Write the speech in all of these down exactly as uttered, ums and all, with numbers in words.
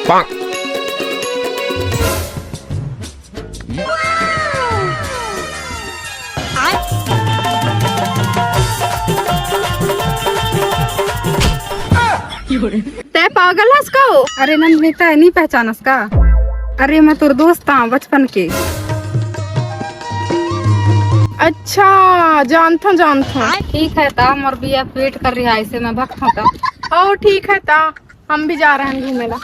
तै पागल हस का हो? अरे नंदनी, तै नहीं पहचानस का? अरे मैं तोर दोस्त हाँ बचपन के। अच्छा, जानथों जानथों। ठीक है ता, मोर बिया wait कर रही है, ऐसे मैं भगथों ता। हाँ ठीक है ता, हम भी जा रहे हैं घूमे ला।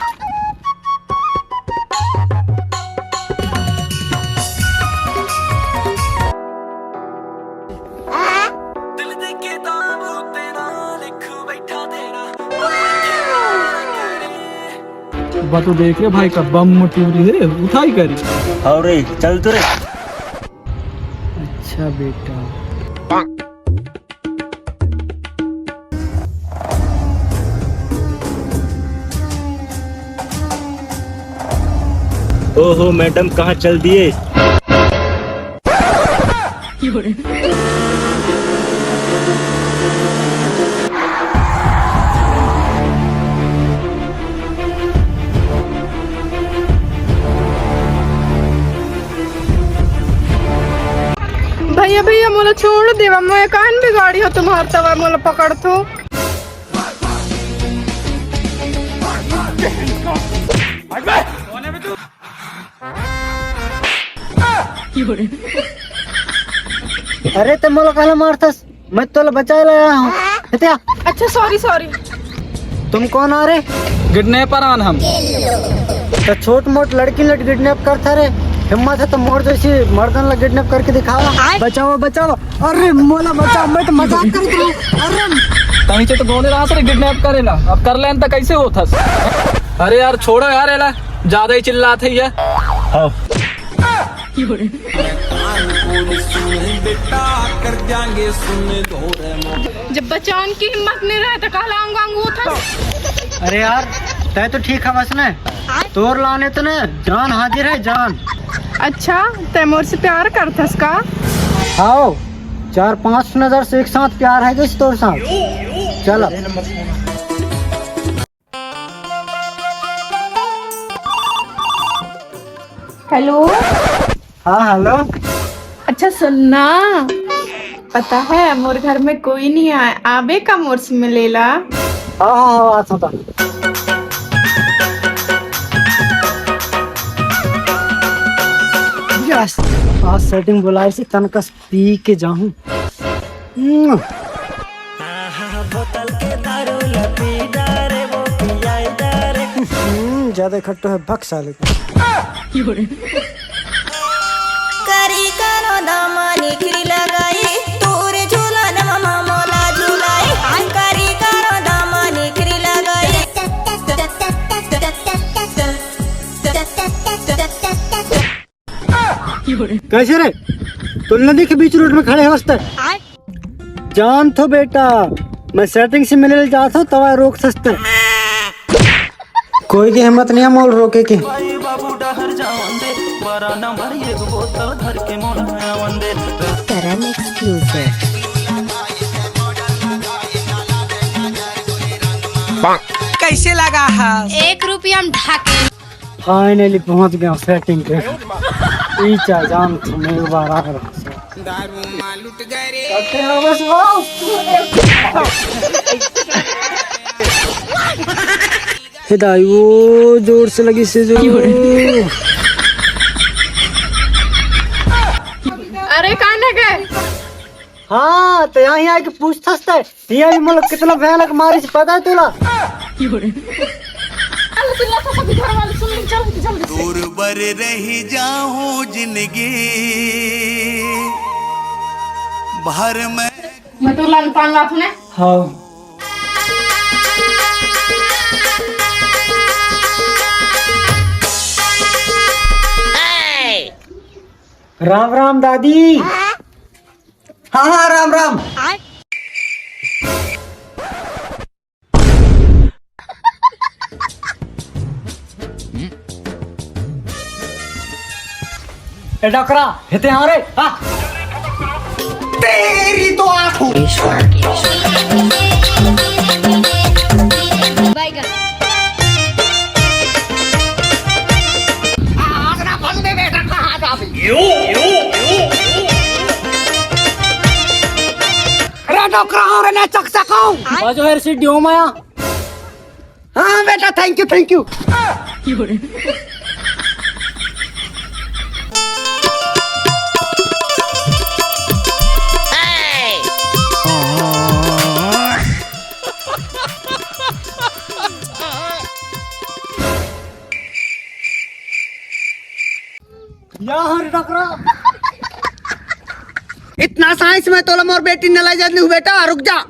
बा तो देख रे भाई, का बम टूरी है रे, उठाई करी। और रे, चल तो रे। अच्छा बेटा। ओहो मैडम, कहाँ चल दिए? भैया, भैया, मोला छोड़ देवा, मैं काहन बिगाड़ी हो तुम्हार तवा मोला पकड़थो। अरे ते मोला काला मारथस? मैं तोला बचाए ला आया हूँ। हत्या। अच्छा, sorry, sorry। तुम कौन आ रे? किडनैपर आन हम। तो छोट मोट लड़की लट किडनैप करता रे। हिम्मत है तो मोर जैसी मर्दन ला किडनैप करके दिखावा। बचाओ, बचाओ। अरे मोला बचाओ, मैं तो मजाक कर रहा हूँ। अरे तहीं से तो बोले रहा सर किडनैप करेला, अब कर लेन तो कैसे होता? अरे यार छोड़ो यार, एला ज्यादा ही चिल्लात है ये। हाँ। जब बचान की हिम्मत नहीं रहे तो कहला अंग अंग उठा। अरे यार, तय तो ठीक है बस ने, तोर लाने तो ने जान हाजिर है, जान। अच्छा, तय मोर से प्यार करथस का? आओ, चार पांच नजर से एक साथ प्यार है जैसे तोर साथ। चल अब। हेलो। हाँ, हेलो। अच्छा सुन ना, पता है मोर घर में कोई नहीं आए, आबे का मोर से मिलेला? हाँ, हाँ, हाँ, आता, आता। यस, आज सेटिंग बुलाए से तनकस पी के जाहूं। हम्म। बोतल के दारू ला पी डारे, वो पियाई डारे। हम्म, ज्यादा खट्टो है, भक साले को। करी करो दामा निखरी लगाई, तोरे झूलन मामा मोला झुलाई। करी करो दामा निखरी लगाई। कैसे रे? तुम नदी के बीच रोड में खड़े हो हंसते? जान थो बेटा, मैं सेटिंग से मिले जात हूँ, तवा रोक सस्ते। कोई की हिम्मत नहीं है मोल रोके की। करण एक्सक्लूसिव। कैसे लगा है? एक रुपया में ढाके। फाइनली पहुंच गया सेटिंग के। ई चा जान तुम एक बार आ रहा। दारू माँ लुट गए रे। हे दाई, वो जोर से लगी से जो। अरे, कहाँ ले गए? हाँ, तो यहाँ, यहाँ के पूछताछ तो ये भी मतलब कितना भयानक मारिस पता है तोला? अरे, चिल्ला तो सभी घर वाले सुन लेंगे, चल, जल्दी से। दूर बर रही जाऊं जिंदगी भर में। मैं तो लान पान लात ने। हाँ। राम राम दादी। हाँ, हाँ, राम, राम। ए डकरा, हेते हाँ रे, हाँ। तेरी तो आँख हो। बैगन। चकचकाऊं। बाजू हर सीट दियो माया। हाँ बेटा, थैंक यू, थैंक यू। या हर डकरा। इतना साइंस में तोला मोर बेटी न ले जात नहीं बेटा, रुक जा।